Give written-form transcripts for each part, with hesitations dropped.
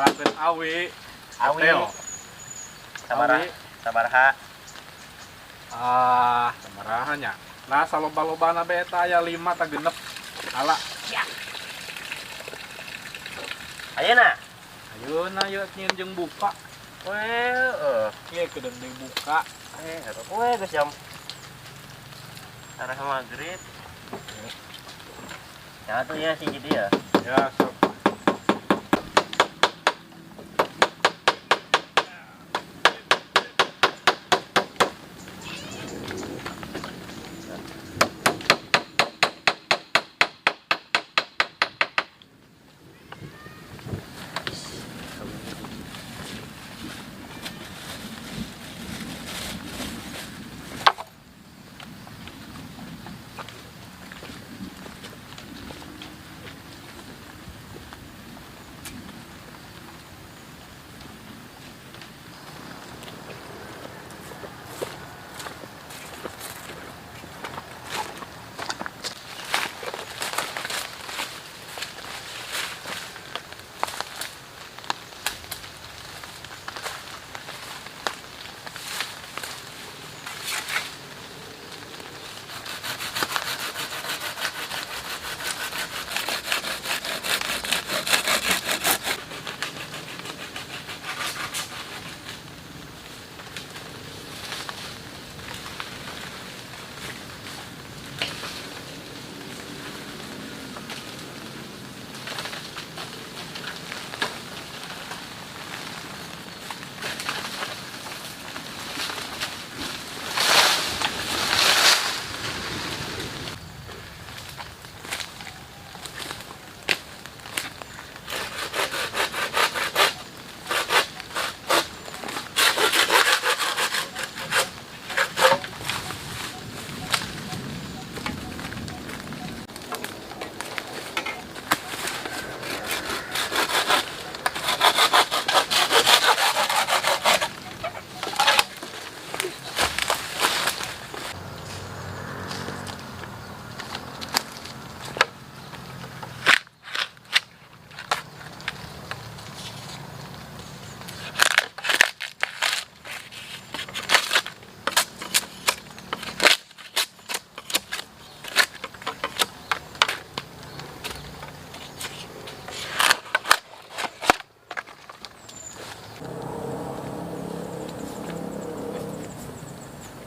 Ngalakeun awi. Awi. Sabaraha? Sabaraha? Ah, sabaraha nya. Nah, saloba-lobana bae eta aya 5 ta 6. Ala. Siap. Ayeuna. Ayeuna yeuh nyieun jeung buka. Weh, heeh. Ieu kedeung deui buka. We geus jam arah maghrib. Ya tuh ya si jadi ya. Ya, sok.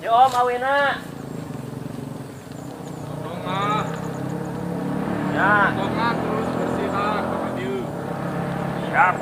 Yo Om awina. Tongah. Ya. Tongah terus bersihan ka dieu. Siap.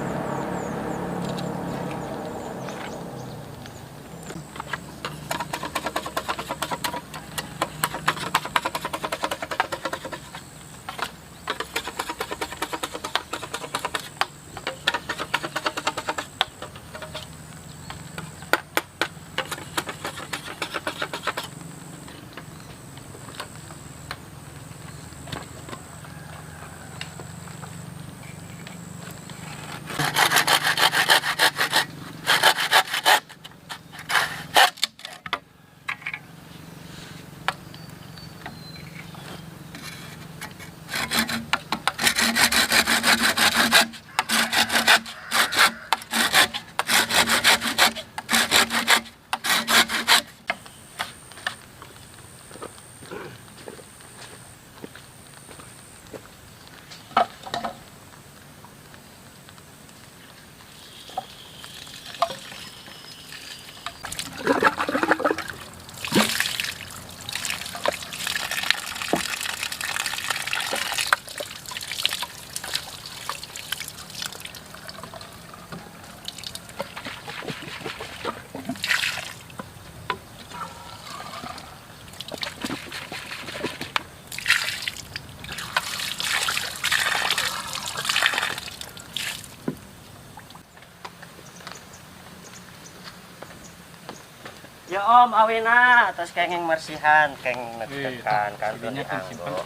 Ya Om awina terus kenging mersihan, keng netekan kantun dianggo.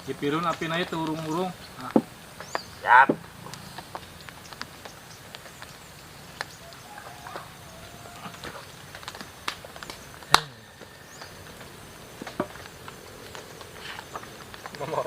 Dipirun apina ieu teu urung-urung. Nah. Siap. Mama.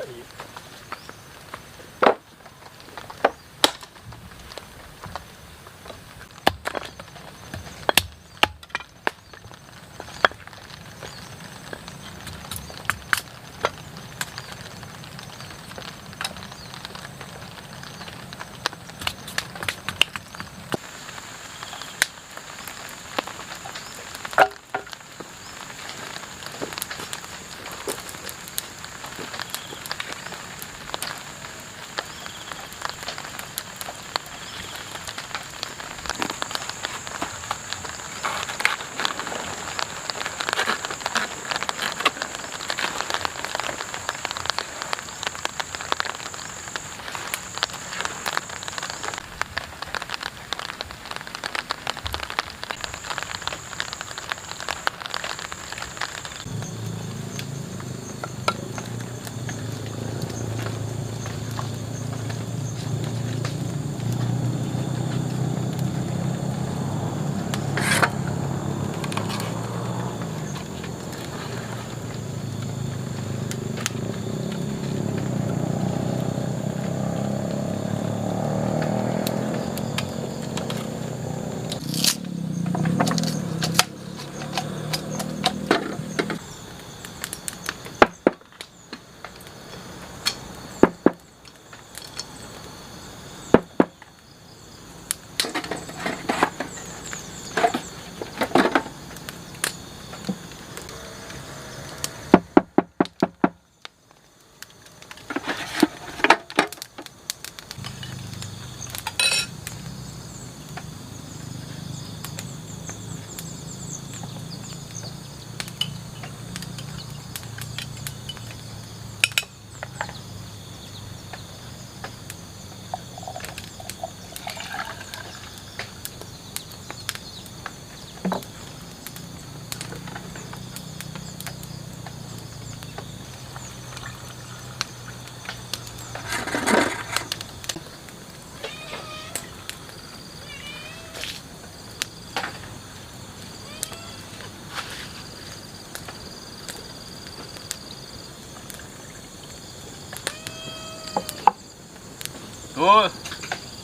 Dul,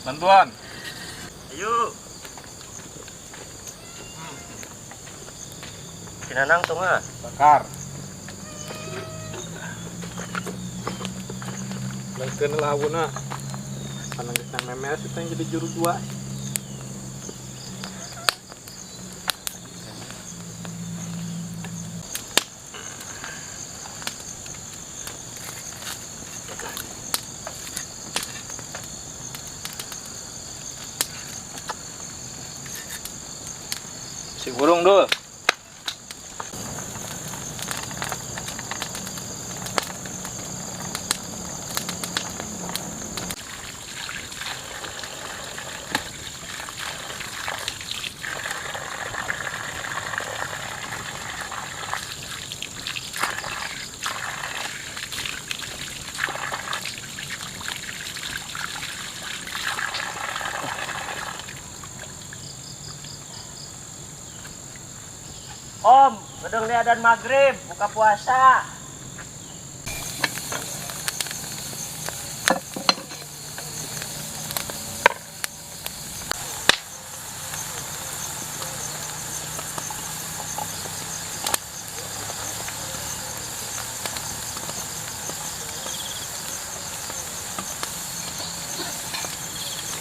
bantuan. Ayo. Kinanang tuh mah. Bakar. Lengkeun lawuna. Panang geus memes itu yang jadi juru dua. Si burung dul. Om, gedung dan maghrib, buka puasa.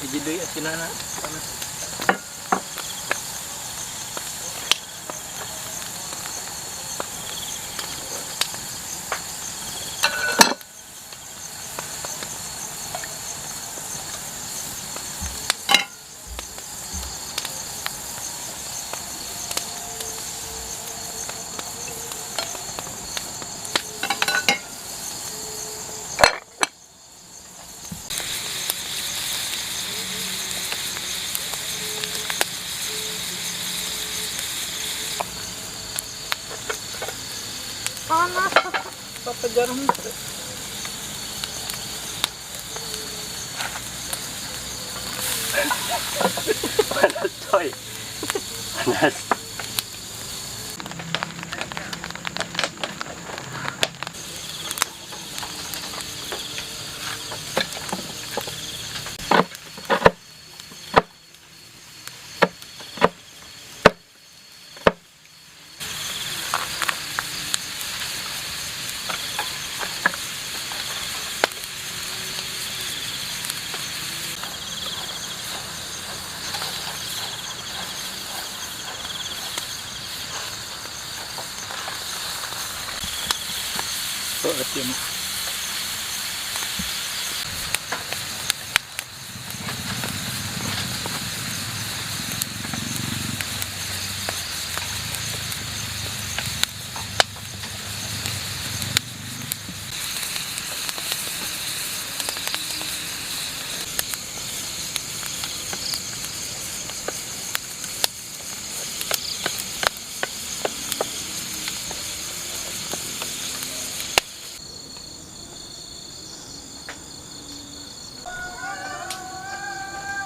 Hiji deui asinana panas. Panas, apa jarum? Panas coy, panas.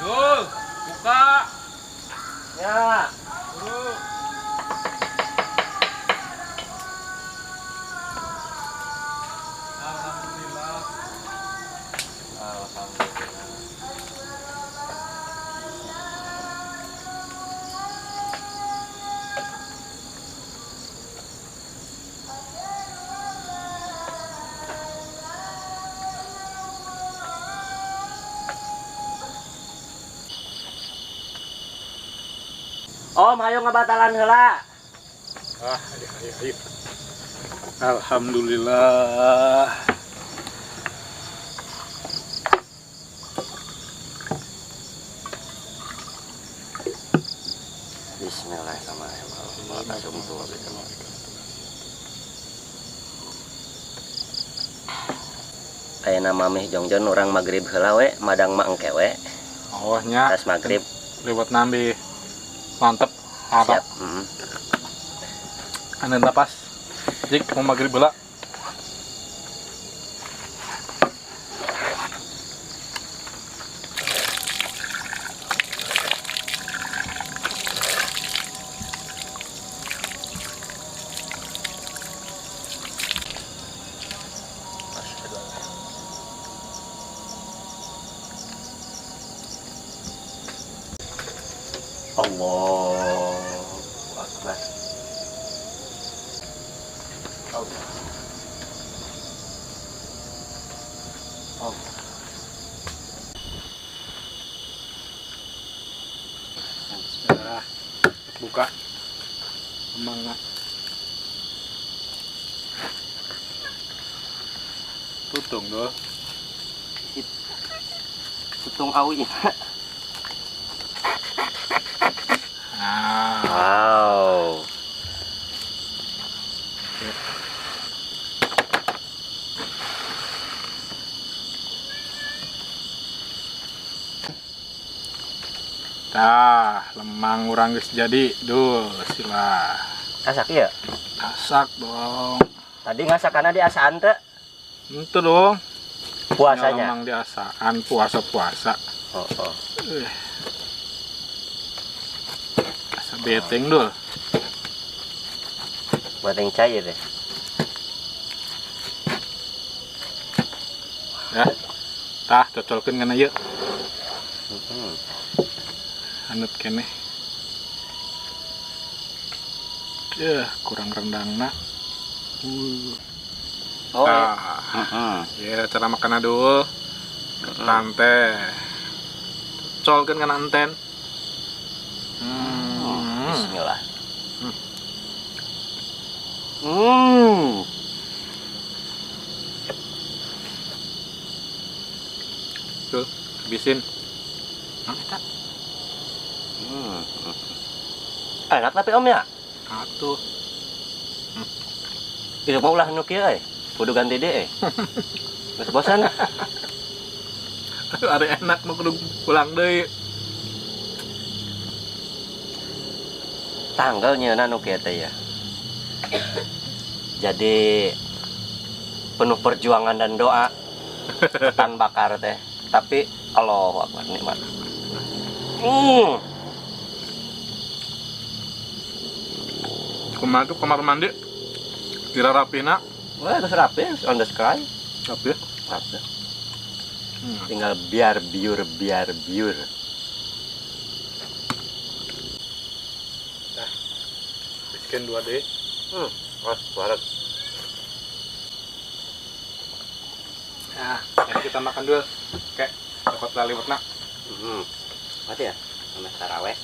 Dul, buka. Ya. Buru. Alhamdulillah. Alhamdulillah. Om, ayo ngebatalan heula. Ah, ayo, ayo, ayo. Alhamdulillah. Bismillahirrahmanirrahim. Ayeuna mamih jongjon urang magrib heula we, madang mah engke we. Oh nya. Tas magrib lewat nambi. Mantep, mantap. Siap. Anu pas. Jik mau magrib heula. Allahu Akbar. Allah. Allah. Sudah buka mangga. Tutung dong. Tutung awi. Ah. Wow. Tah, lemang urang geus jadi. Duh, sila. Asak ya? Asak dong. Tadi ngasak karena diasaan teh. Itu dong. Puasanya. Lemang diasaan puasa-puasa. Oh, oh. Asa beteng dul. Beteng cair deh. Ya. Tah, cocolkeun kana ieu. Anut keneh. Kurang rendangna. Oh, nah, ya cara makan dulu. Ketan teh. Cocolkeun kana enten. Bismillah. Tuh, habisin. Eta. Enak tapi Om ya? Atuh. Itu mau ulah nu kieu euy. Kudu ganti deui. Geus bosan. Aduh, ari enak mah kudu pulang deui. Tanggal nyeuna nu kieu teh ya. Jadi penuh perjuangan dan doa. Ketan bakar teh. Tapi Allahu Akbar nikmat. Kumaha tuh kamar mandi? Kira rapina? Wah, geus rapi, on the sky. Rapi? Rapi. Tinggal biar biur biar biur. Nah, bikin 2D. Wah, barat. Nah, jadi kita makan dulu. Oke, dapat laliwetna. Mati ya? Sampai taraweh.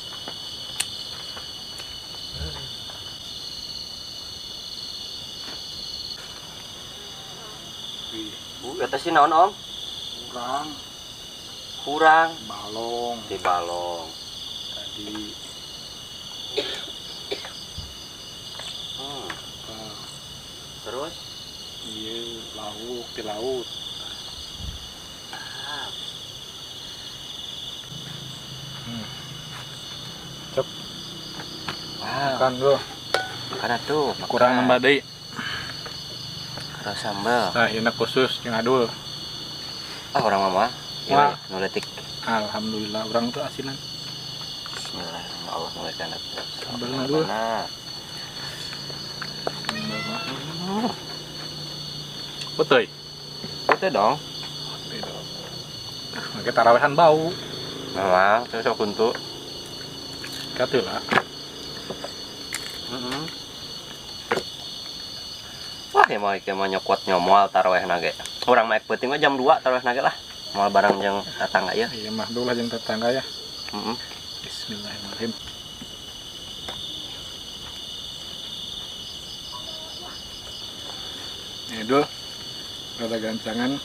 Eta sih naon Om? Kurang. Kurang. Balong. Di balong. Tadi. Terus? Iya, lauk di laut. Cep. Wow. Makan dulu. Makan atuh. Kurang nambah deui. Terus sambal. Nah, ini khusus yang adul. Ah, orang mama. Wah, nu leutik. Alhamdulillah, orang tuh asinan. Bismillahirrahmanirrahim. Sambal adul. Betul. Betul dong. Betul dong. Make tarawehan bau. Memang, saya sok kuntu. Katuh lah. Wah, ya mau ieu mah nyokot nyomoal taraweh ge. Urang mah ek peuting mah jam 2 taraweh ge lah. Moal bareng jeung tetangga ya. Iya mah dulu lah jeung tetangga ya. Bismillahirrahmanirrahim. Ini dulu rada gancangan